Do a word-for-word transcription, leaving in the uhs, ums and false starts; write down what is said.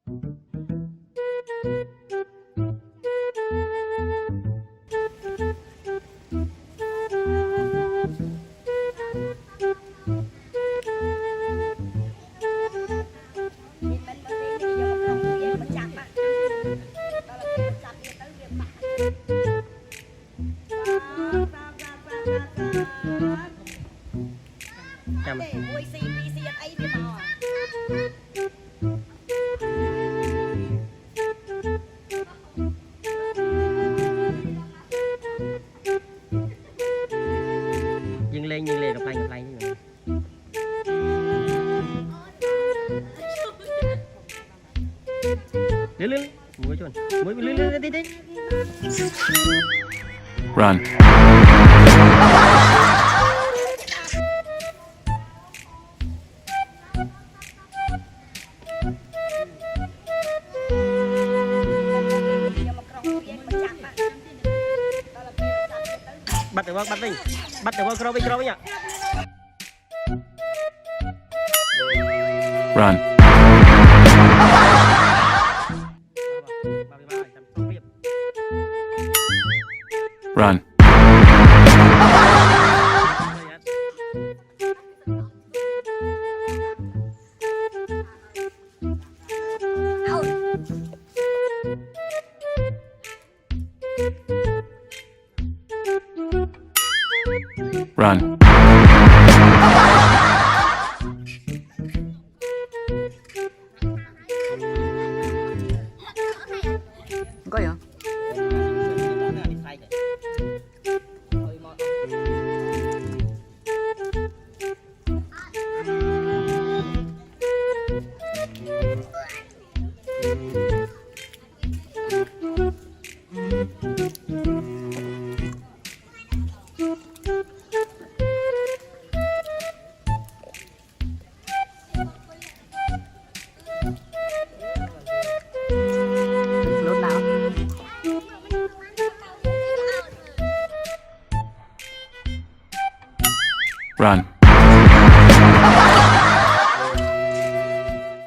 Chăm. Dâng lên, dâng lên, cặp lay, cặp lay. Lên, lên. Muối chuan. Muối, lên, lên, lên, lên. Run. Bắt được không? Bắt đi. Bắt được không? Crow đi, crow đi ạ. Run. Run. Run. Có vậy? Lốt não. Run.